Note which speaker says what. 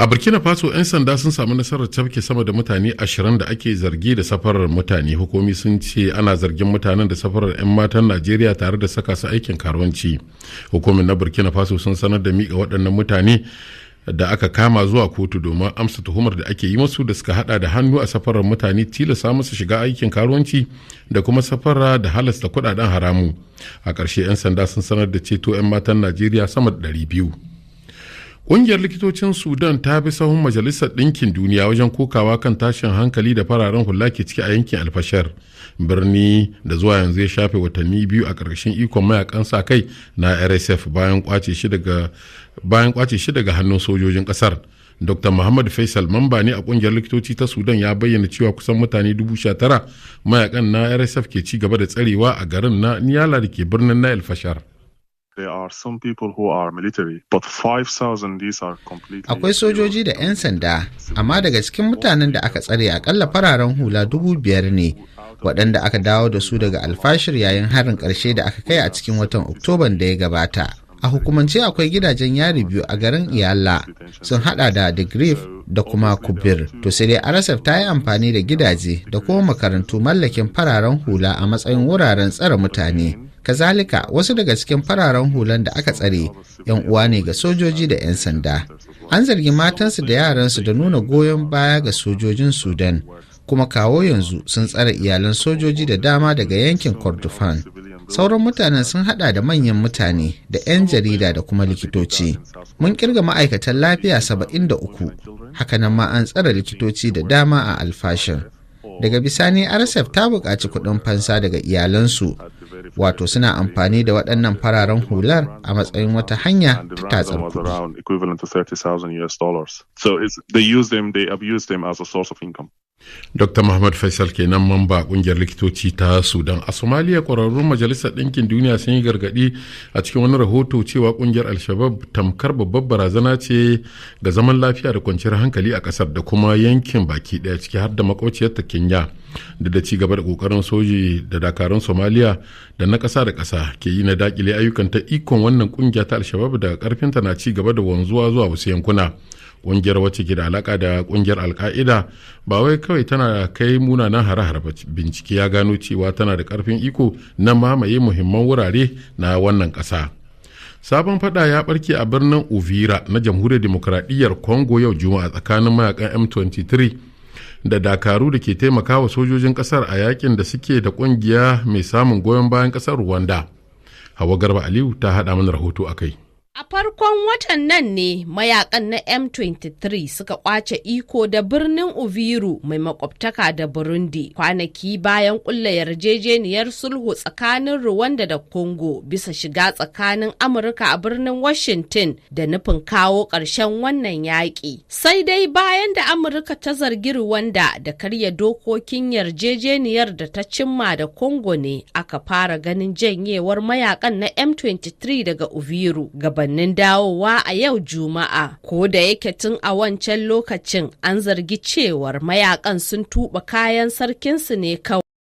Speaker 1: A Burkina Faso, 'yan sanda sun samu nasarar cafke sama da mutane 20 da ake zargi da safarar mutane. Hukumi sun ce ana zargin mutanen da safarar 'yan matan Najeriya tare da saka su aikin karuwanci. Hukumin na Burkina Faso sun sanar da miƙa waɗannan mutane da aka kama zuwa kotu domin amsa tuhumar da ake yi musu, da suka hada da hannu a safarar mutane, tilasta musu shiga aikin karuwanci da kuma safara da halasta kudaden haramu. A ƙarshe, 'yan sanda sun sanar da ceto 'yan matan Najeriya sama da 200. Ƙungiyar likitocin Sudan ta bi sahun Majalisar Ɗinkin Duniya wajen kokawa kan tashin hankali da fararen hula ke ciki a yankin Alfashar, birni da zuwa yanzu ya shafe watanni 2 a ƙarƙashin ikon mayakan sa kai na RSF bayan kwace shi daga hannun sojojin ƙasar. Dr. Muhammad Faisal, mamba ne a kungiyar likitoci ta Sudan, ya bayyana cewa kusan mutane 19,000 mayakan na RSF ke ci gaba da tsarewa a garin na Niyala da ke birnin na Alfashar.
Speaker 2: There are some people who are military, but 5,000, these are completely.
Speaker 3: Akwai sojoji da 'yan sanda, amma daga cikin mutanen da aka tsare, akalla fararen hula 5,000 ne waɗanda aka dawo da su daga Alfashir yayin harin ƙarshe da aka kai a cikin watan Oktoban da ya gabata. A hukumance, akwai gidajen yari biyu a garin Iyala, sun hada da The Grief da kuma Kubir. To sai dai RSF ta yi amfani da gidaje da kuma makarantu mallakin fararen hula a matsayin wuraren tsare mutane. Kazalika, wasu daga cikin fararen hulan da aka tsare 'yan uwa ne ga sojoji da 'yan sanda. An zargi matansu da yaransu da nuna goyon baya ga sojojin Sudan, kuma kawo yanzu sun tsare iyalan sojoji da dama daga yankin Kordofan. Sauran mutanen sun hada da manyan mutane da 'yan jarida da kuma likitoci. Mun kirga ma'aikatan lafiya 73. Hakanan ma an tsare likitoci da dama a Alfashir. Daga bisani RSF ta buƙaci kuɗin fansa daga iyalansu, wato suna amfani da waɗannan fararen hular a matsayin wata hanya ta tatsar kuɗi.
Speaker 2: Equivalent to 30,000 US dollars. So it's, they use them, they abuse them as a source of income.
Speaker 1: Dr. Muhammad Faisal kenan, mamba kungiyar likitoci ta Sudan. A Somalia, kwararrun Majalisar Ɗinkin Duniya sun yi gargaɗi a cikin wani rahoto cewa kungiyar Al-Shabab tamkar babbar barazana ce ga zaman lafiya da kwanciyar hankali a ƙasar da kuma yankin baki ɗaya, ciki har da makwabciyarta Kenya. Duk da ci gaba da kokarin soji da dakarun Somalia da na ƙasa da ƙasa ke yi na dakile ayyukan ta, ikon wannan kungiya ta Al-Shabab da karfinta na ci gaba da wanzuwa zuwa wasu yankuna. Kungiyar, wacce ke da alaka da kungiyar Alka'ida, ba wai kawai tana kai munanan hare-hare ba, bincike ya gano cewa tana da karfin iko na mamaye muhimman wurare na wannan ƙasa. Sabon fada ya barke a birnin Uvira na Jamhuriyar Demokradiyyar Congo yau Juma'a tsakanin mayakan M23 da dakaru da ke taimakawa sojojin kasar a yakin da suke da kungiya mai samun goyon bayan kasar Rwanda. Hawa Garba Aliyu ta haɗa mana rahoto a kai.
Speaker 4: A farkon watan nan ne mayakan na M23 suka kwace iko da birnin Uviru mai makwabtaka da Burundi, kwanaki bayan kulla yarjejeniyar sulhu tsakanin Rwanda da Congo bisa shiga tsakanin Amurka a birnin Washington da nufin kawo ƙarshen wannan yaƙi. Sai dai bayan da Amurka ta zargi Rwanda da karya dokokin yarjejeniyar da ta cimma da Congo ne aka fara ganin janyewar mayakan na M23 daga Uviru gabanin dawowa a yau Juma'a. Ko da yake tun a wancan lokacin an zargi cewar mayakan sun tuba kayan sarkinsu ne kawai.